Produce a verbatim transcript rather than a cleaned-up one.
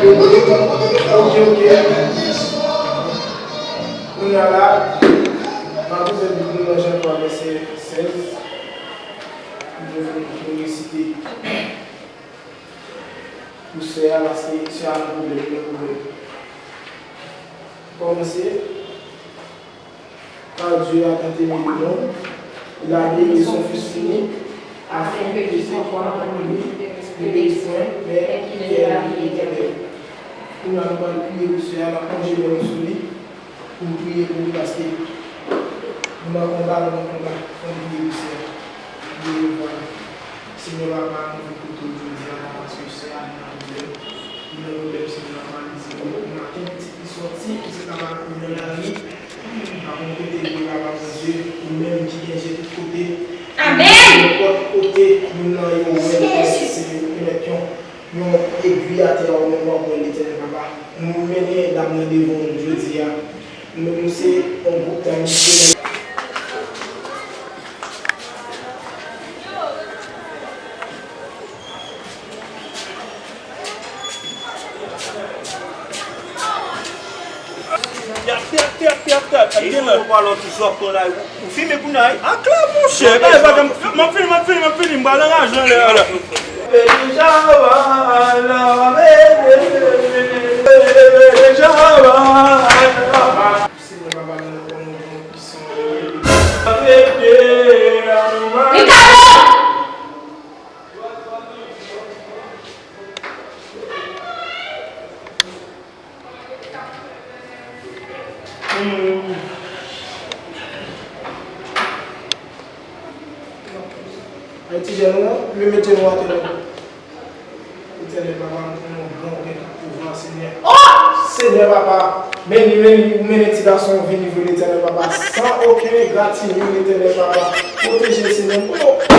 Ok, ok. Kounye a la, m ap bezwen li nou nan Jan twa vèsè sèz. M bezwen nou resite pou sè a, paske sè a nan pwoblèm, li nan pwoblèm. Kòmanse. Car Dieu a tant aimé le monde, il a donné son Fils unique, afin que quiconque croit en lui ne périsse point, mais qu'il ait la vie éternelle. Kounye a nou pral priye pou sè a, n ap plonje men nou sou li pou n priye pou li, paske nou nan konba, nou nan konba, fò n priye pou sè a. Priye pou li. Senyè Papa, nou vin kote w jodi a la, paske sè a li nan pwoblèm. Li nan pwoblèm, Senyè Papa, li di nou maten, pitit li sòti, li se ta pral kouri nan lari. Pa konn kote l ye, Papa Bondye, ou menm ki gen je tout kote. Amèn. Nenpòt kote moun nan yo wè l, Senyè, se yo te mèt yon, yon egwi atè a, ou menm w ap wè l, Letènèl Papa. Nou mennen dam nan devan w jodi a. Nou menm nou se yon gwoup dam misye. Tèt, tèt, tèt, tèt, tèt, gen lè. Ou pale yon ti zòp kon la, ou, ou fimen kounye a, wi. A klè, monchè, bagay pa janm, m ap fini, m ap fini, m ap fini, m pral anraje anlè a la. Senyè Papa, nou rekonèt ou pwisan. Ricardo! Ay, ti jèn ou an, li mete nou atè la. Letènèl Papa, nou konnen w gran, ou gen tout pouvwa, Senyè. Oh! Senyè Papa, beni, beni, ou mennen ti gason w vini vre, Letènèl Papa, san okenn egratinyè, Letènèl Papa. Pwoteje l, Senyè. Nou konnen w